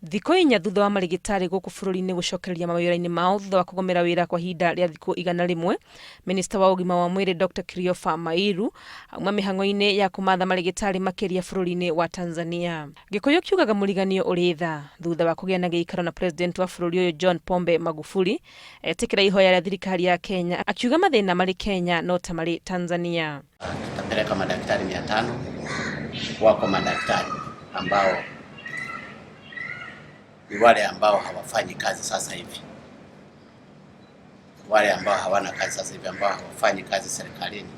Thikũ 4 thutha wa marĩgĩtarĩ gũkũ bũrũri-inĩ gũcokereria mawĩra-inĩ mao thutha wa kũgomera wĩra kwa ihinda rĩa thikũ 100, Minista wa ũgima wa mwĩrĩ Dr Christopher Mairu auma mĩhang'o-inĩ ya kũmatha marĩgĩtarĩ makĩria bũrũri-inĩ wa Tanzania. Gĩkũyũ kiugaga mũriganio ũrĩ tha. Thutha wa kũgĩa na gĩikaro na President wa bũrũri ũyũ John Pombe Magufuli, etĩkĩra ihoya rĩa thirikari ya Kenya akiuga mathĩna marĩ Kenya no ta marĩ Tanzania. Tutapeleka madaktari 500, wako madaktari ambao ni wale ambao hawafanyi kazi sasa hivi, wale ambao hawana kazi sasa hivi, ambao hawafanyi kazi serikalini,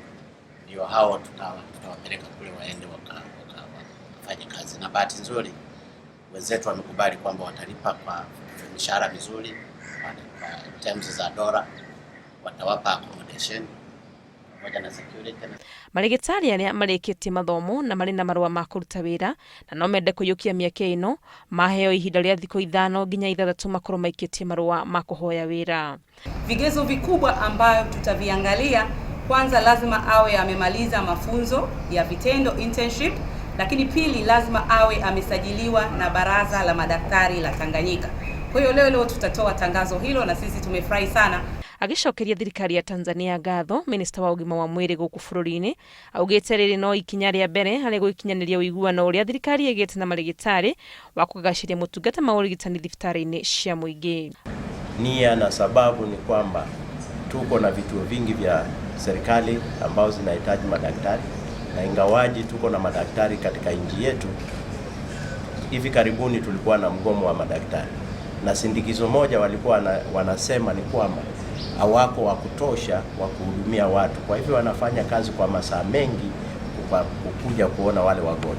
ndio hao tutawapeleka kule waende wakafanye kazi. Na bahati nzuri wenzetu wamekubali kwamba watalipa kwa mishahara mizuri, kwa terms za dola, watawapa accommodation pamoja na security. Marĩgĩtarĩ arĩa marĩkĩtie mathomo na marĩ na marũa ma kũruta wĩra na no mende kũiyũkia mĩeke ĩno maheo ihinda rĩa thikũ 5 nginya 6 makorwo maikĩtie marũa ma kũhoya wĩra. Vigezo vikubwa ambayo tutaviangalia, kwanza lazima awe amemaliza mafunzo ya vitendo, internship, lakini pili lazima awe amesajiliwa na Baraza la Madaktari la Tanganyika. Kwa hiyo leo leo tutatoa tangazo hilo na sisi tumefurahi sana. Agĩcokeria thirikari ya Tanzania ngatho, minista wa ũgima wa mwĩrĩ gũkũ bũrũri-inĩ augĩte rĩrĩ no ikinya rĩa mbere harĩ gũkinyanĩria ũiguano ũrĩa thirikari ĩgĩte na marĩgĩtarĩ wa kũgacĩria motungata ma ũrigitani thibitarĩ-inĩ cia mũingĩ. Nia na sababu ni kwamba tuko na vituo vingi vya serikali ambao zinahitaji madaktari, na ingawaji tuko na madaktari katika nchi yetu, hivi karibuni tulikuwa na mgomo wa madaktari, na sindikizo moja walikuwa wanasema ni kwamba hawako wa kutosha wa kuhudumia watu, kwa hivyo wanafanya kazi kwa masaa mengi kukuja kuona wale wagonjwa.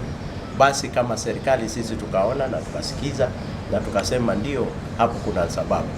Basi kama serikali sisi tukaona na tukasikiza na tukasema ndio, hapo kuna sababu.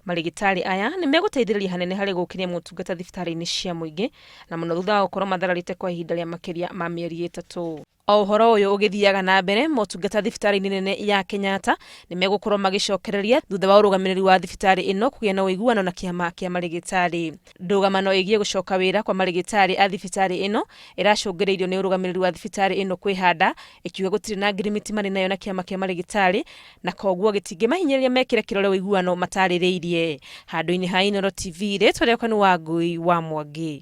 Marĩgĩtarĩ aya nĩ megũteithĩrĩria hanene harĩ gũkĩria motungata thibitarĩ-inĩ cia mũingĩ na mũno thutha wa gũkorwo mathararĩte kwa ihinda rĩa makĩria ma mĩeri 3. O ũhoro ũyũ ũgĩthiaga na mbere, motungata thibitarĩ-inĩ nene ya Kenyatta nĩ megũkorwo magĩcokereria thutha wa ũrũgamĩrĩri wa thibitarĩ ĩno kũgĩa na ũiguano na kĩama kĩa marĩgĩtarĩ. Ndũgamano ĩgiĩ gũcoka wĩra kwa marĩgĩtarĩ a thibitarĩ ĩno ĩracũngĩrĩirio nĩ ũrũgamĩrĩri wa thibitarĩ ĩno kwĩhanda ĩkiuga gũtirĩ na ngirimiti marĩ nayo na kĩama kĩa marĩgĩtarĩ na koguo gĩtingĩmahinyĩrĩria mekĩre kĩrore ũiguano matarĩrĩirie. Handũ-inĩ ha Inooro TV, rĩtwa rĩakwa nĩ Wangui wa Mwangi.